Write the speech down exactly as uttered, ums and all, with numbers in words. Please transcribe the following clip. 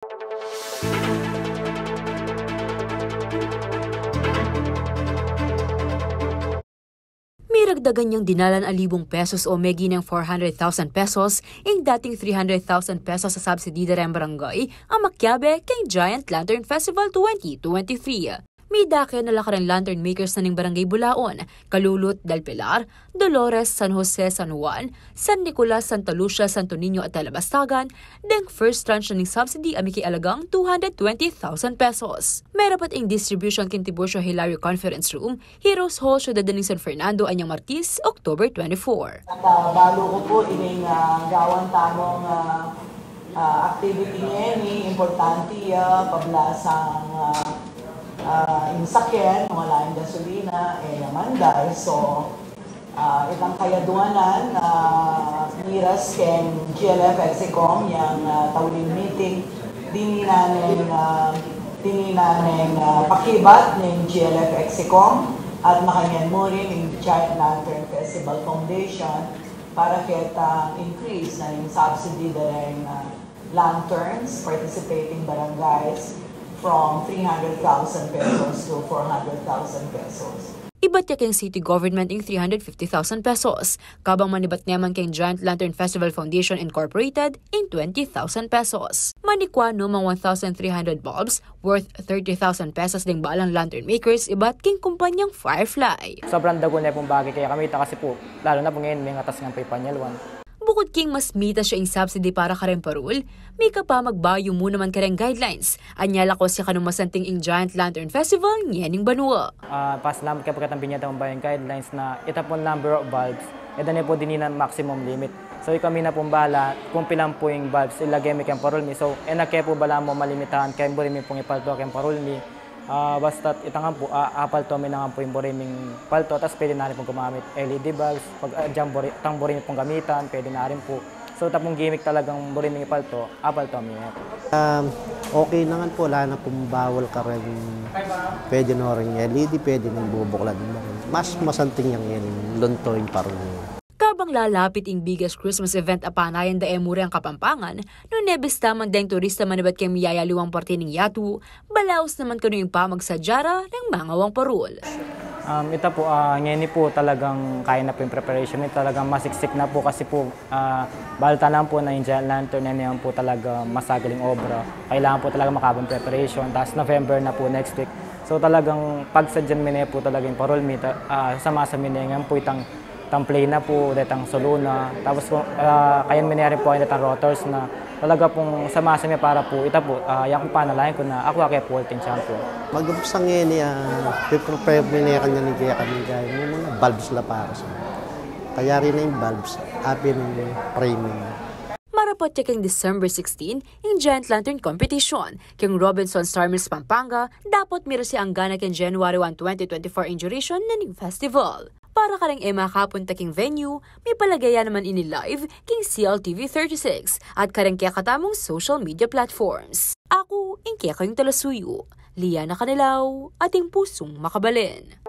Miragdagan yang dinalan a libung pesos o megineng four hundred thousand pesos ing dating three hundred thousand pesos a subsidy da reng barangay a makiabe keng Giant Lantern Festival twenty twenty-three. Midake na la kareng lantern makers na ning Barangay Bulaon, Calulut, Del Pilar, Dolores, San Jose, San Juan, San Nicolas, Santa Lucia, Santo Niño at Talabastagan deng first tranche na ning subsidy a mikialagang two hundred twenty thousand pesos. Merapat ing distribution king Tiburcio Hilario Conference Room, Heroes Hall, Syudad na ning San Fernando, anyang Martis, October twenty-four. At, ah, balu ku pu ining, ah, gawan tamung, ah, ah, activity ngeni, importante ya, pablasang, ah, ah, ing sakyan, wala ing gasolina, e ya man da. So, ah, itang kayaduanan, ah, miras keng G L F Execom yang, ah, tauling meeting, dininan neng, ah, dininan neng, ah, pakibat ning G L F Execom at makanyan mu rin ning Giant Lantern Festival Foundation para ketang increase na ning subsidy da reng, ah, lanterns, participating barangays from three hundred thousand pesos to four hundred thousand pesos. Ibat ya keng city government ing three hundred fifty thousand pesos, kabang manibat ne man keng Giant Lantern Festival Foundation Incorporated ing twenty thousand pesos. Manikua no mang one thousand three hundred bulbs worth thirty thousand pesos deng balang lantern makers ibat keng kumpanyang Firefly. Sobrang dagul ne pung bage kekami, ta kasi pu, lalu na pu ngeni, mengatas ngan pu ing panyalwan. Bukut king mas mitas ya ing subsidy para kareng parul, mika pa magbayu mu naman kareng guidelines. Anya lakwas ya kanung masanting ing Giant Lantern Festival ngening banua. Ah, pasalamat ke pu ketang binie tamung bayung guidelines na ita pung number of bulbs, e da ne pu dininan maximum limit. So, ikami na pung bala kung pilan pu ing bulbs ilage mi keng parul mi. So, e na ke pu bala mu malimitahan keng buri mi pung ipalto keng parul mi. Ah, basta't ita ngan pu, ah, apalto mi na ngan pu ing buri ming palto, tas pwede na rin pung gumamit L E D bulbs, pag, ah, dyan buri, itang buri mi pung gamitan, pwede na rin pu. So, ita pung gimmick talagang buri ming ipalto, apalto mi ne pu. Um, okay na ngan pu, ala na pung bawal kareng, pwede na ring L E D, pwede na ing bubukladan mu rin. Mas masanting yang ngening lunto ing parul. Kabang lalapit ing biggest Christmas event a panayan da e mu rin Kapampangan, nune bista man deng turista manibat keng miyayaliwang parte ning yatu, balaus naman kanu ing pamagsadya ra reng mangawang parul. Um, ita pu, ah, ngeni pu talagang kaya na pu ing preparation, eh, talagang masiksik na pu kasi pu, ah, balu ta naman pu na ing Giant Lantern, e naman pu talaga masagaling obra. Kailangan pu talaga makabang preparation, tas November na pu next week. So talagang pagsadyan mi ne pu talaga ing parul mi, ta-, ah, sasamasan mi ne ngan pu itang itang play na pu, detang solo na. Tapos pu, ah, kayan mi ne rin pu itang rotors na. Talaga pung sasamasan mi para pu, ita pu, ah, yang pu panalangin ku na aku a ke pu ulting champion. Mag-umpisa ngeni, ah, piprepare mi ne kanyan ing kekami, gaya mu, mga bulbs la para sa. Kaya rin na ing bulbs, apin ing framing. Marapat ya keng December sixteen ing Giant Lantern Competition keng Robinson Starmills, Pampanga, dapot miras ya anggana keng January one, twenty twenty-four ing duration na ning festival. Para kareng e makapunta king venue, mipalage ya naman ini live king C L T V thirty-six at kareng kekatamung social media platforms. Aku ing kekayung talasuyu, Liana Canelao, ating pusung makabalen.